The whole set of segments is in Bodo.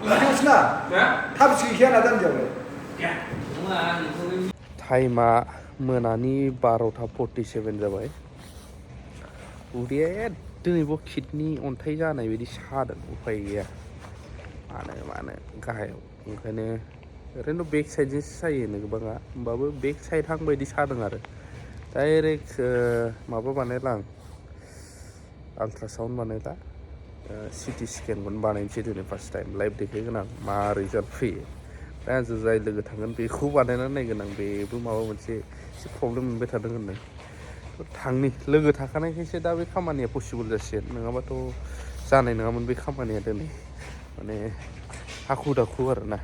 नोंसिना थाब गैखाया ना दान्दियावलाय टाइमा मोनानि 12:47 जाबाय। उदैया दिनैबो किडनि अन्थाइ जानाय बायदि सादों, उफाय गैया। मानो गाहायाव ओंखायनो ओरैनो बेक साइडजोंसो सायो गोबाङा, होमबाबो बेक साइडहां बायदि सादों आरो। डाइरेक्ट माबा बानायला आं आल्ट्रासाउन्ड बानायला, सिटि स्केनखौनो बानायनोसै दिनै फार्स्ट टाइम लाइभ देखायगोन आं मा रिजाल्ट फैयो। दा आंजों जाय लोगो थांगोन बेखौ बानायनानै नायगोन आं, बेबो माबा मोनसे एसे प्रब्लेम मोनबाय थादों होनदों। थांनि लोगो थाखानायखायसो दा बे खामानिया पसिबोल जासिगोन, नङाबाथ' जानाय नङामोन बे खामानिया दिनै। माने हाखु दाखु आरोना।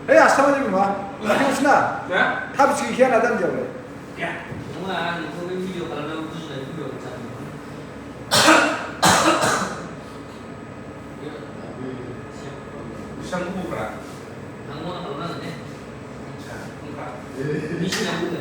Hei, asal aja gimana? Nggak habis gigit ada di jauh. Bisa buka. Bisa buka.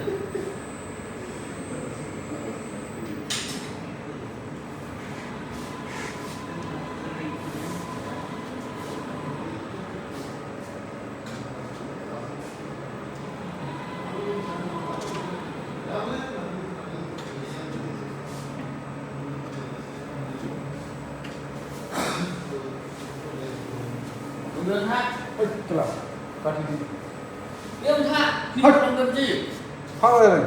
Đường hạ. Ôi, cái nào? Bắt đi. Đường hạ. Đi trong cái gì? Phát rồi.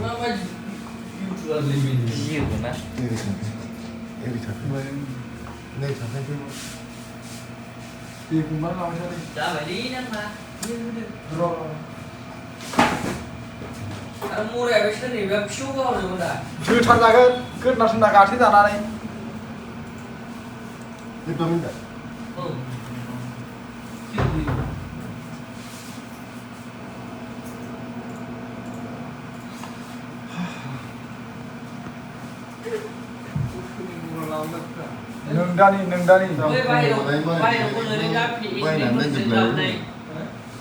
Nó phải là gì mình nhiều rồi nè. Em bị thật. Này thật hay chưa? Đi cùng bắt lòng cho đi. Đã phải đi nữa mà. Rồi. Anh mua này cái này web show vào rồi mà. Chưa tham gia cái nào tham gia cả thế nào đây? Đi tôi mình đấy. Nâng ra đi. Bay nó con người đi ra thì bay làm lên được lấy này.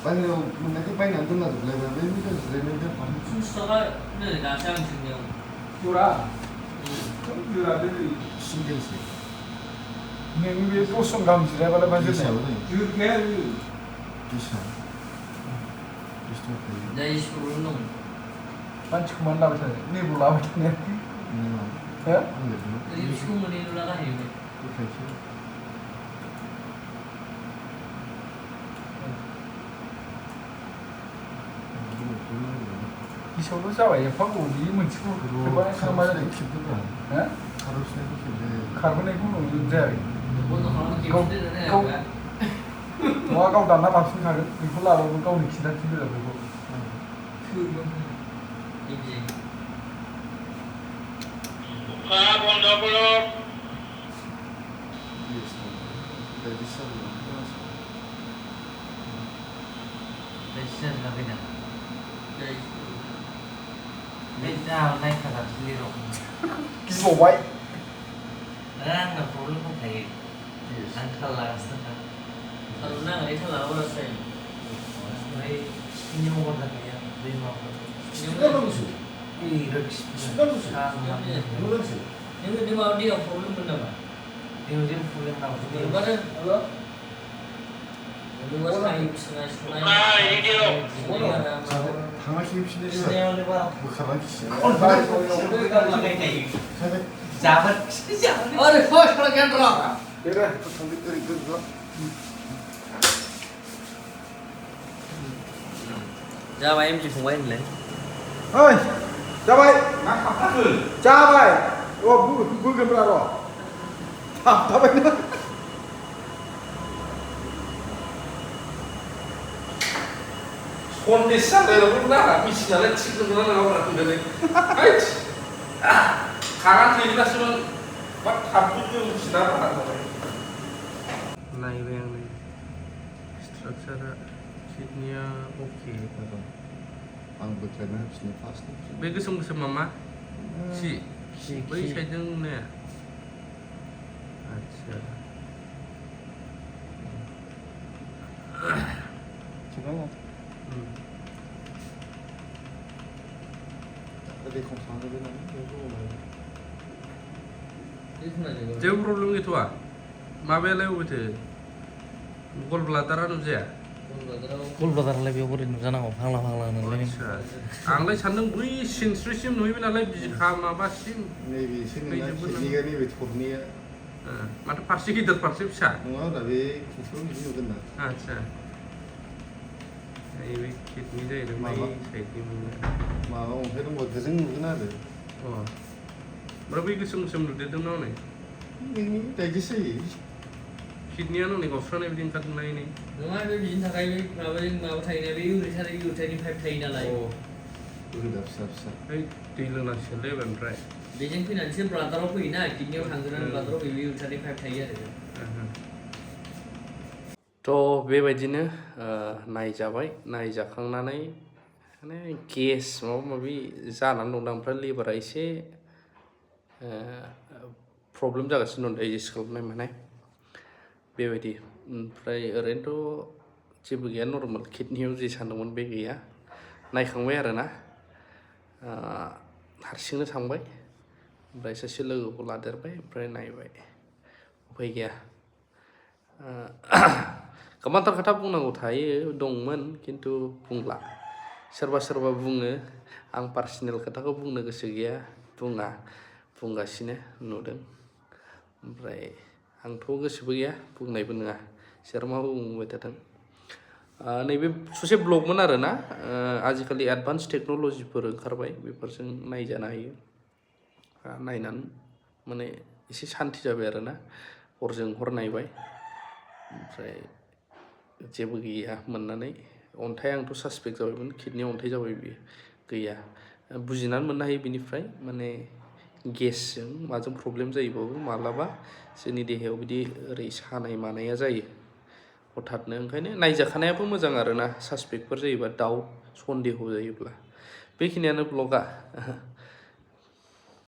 Bay đâu, mình cái bay làm tương là được lấy mà đến cái lấy lên cái phần. Không sợ, nơi là sang chừng nhiều. Pura. Pura đi. 신경 쓰. Mình biết có sông gầm gì đấy, vào đây bao nhiêu này? Chưa nghe gì. 비싸. Đây xuống nông. Anh chỉ muốn làm thế, đi bộ làm thế này. Hả? Đây xuống mà đi nó là cái gì? 이 서로 싸워야 하고 이문 치고 그거에 가만히 기쁘다. 예? 가로세로 기쁘네. 카본에 구는 이제 Muốn nó nói kiểu thế này câu là 뭐 câu 단나 밥순 가는 그 콜라로 câu lịch 기다 기다 그거 thương cái gì? Đây xem là cái nào? Đây. Bên nào này cả là gì rồi? 기소 와이 Đang là phố không thể ăn thà là sao? Thằng nào ấy thà là bao giờ xem? Đây nhiều con là cái gì mà nhưng mà đi học phố lên đâu mà? Đi học phố lên đâu? Đi bắt đấy. 당하기 힘드네. Sneo 뭐 가만히 있어. Giá vật. Ơ, thôi, sao lại kén rõ à? 그래 성격들이 그거. Dạ mà em chỉ không quen lấy. 어이 자바이 자바이 물 그러라로 자바이 Kondisi dari mana? Misalnya cik dengan orang itu dari, ayat, karena kita semua, pak habis itu siapa nak? Này về này. Structure sheetnya oke. 안 붙잖아. 진짜 파스트. Bây cái sông mama. Chị. Bây sai dưng nè. Acha. 지금 Tadi konsol itu kan, जेबो प्रब्लेम गैथ'आ माबायालाय अबेथो गल ब्लादारा नुजाया गल ब्लादारालाय बेयाव बोरै नुजानांगौ फाग्ला फाग्ला नोंलाय आदसा आंलाय सानदों बै सिनस्रिसिम नुहैबाय नालाय बिखा माबासिम navy sih nih kan navy turniya माथो फारसे गिदिर फारसे फिसा nggak ada be konsol ini udah nah आदसा नैबे किडनि जाहैदों बै साइडनि मोननाय माबा अन्थाइ दंबा गोजों नुगोन आरो अ ओमफ्राय बै गोसोम गोसोम नुदेरदों ना हनै नोंनि दाइजेस्ट जायो किडनिया हनै गावस्रानाय बिदि ओंखारदोंना नै नङा बे बिनि थाखाय बे माबा थायोना बे इउरिटारनि पाइप थायो नालाय रोदा फिसा फिसा ओइ दै लोंनांसिगोनलै ओमफ्राय बेजों फैनानैसो ब्लादाराव फैयोना किडनियाव थांग्रोनानै ब्लादाराव बे इउरिटारनि पाइप थायो आरो थ' बेबायदिनो नायजाबाय नायजाखांनानै माने गेस माबा माबि जानानै दं ओमफ्राय लिभारा एसे प्रब्लेम जागासिनो दं डाइजेस्ट खालामनाय मानाय बेबायदि ओमफ्राय ओरैनोथ' जेबो गैया नर्माल किडनियाव जे सानदोंमोन बे गैया नायखांबाय आरोना हारसिंनो थांबाय ओमफ्राय सासे लोगोखौ लादेरबाय ओमफ्राय नायबाय उफाय गैया गोबांथार खोथा बुंनांगौ थायो दंमोन खिन्थु बुंला सोरबा सोरबा बुङो आं पार्सनेल खोथाखौ बुंनो गोसो गैया बुंगासिनो नुदों ओमफ्राय आंथ' गोसोबो गैया बुंनायबो नङा सोर मा बुंबाय थादों नैबे ससे ब्लगमोन आरोना आजिखालि एडभान्स टेक्न'लजिफोर ओंखारबाय बेफोरजों नायजानो हायो नायनानै माने एसे सान्ति जाबाय आरोना हरजों हर नायबाय ओमफ्राय जेबो गैया मोननानै अन्थाइ आंथ' सासपेक्ट जाबायमोन किडनि अन्थाइ जाबाय बियो गैया बुजिनानै मोननो हायो बिनिफ्राय माने गेसजों माजों प्रब्लेम जायोबाबो माब्लाबा जोंनि देहायाव बिदि ओरै सानाय मानाया जायो हठाथनो ओंखायनो नायजाखानायाबो मोजां आरोना सासपेक्टफोर जायोबा दाउट सन्देह जायोब्ला बेखिनियानो ब्लगा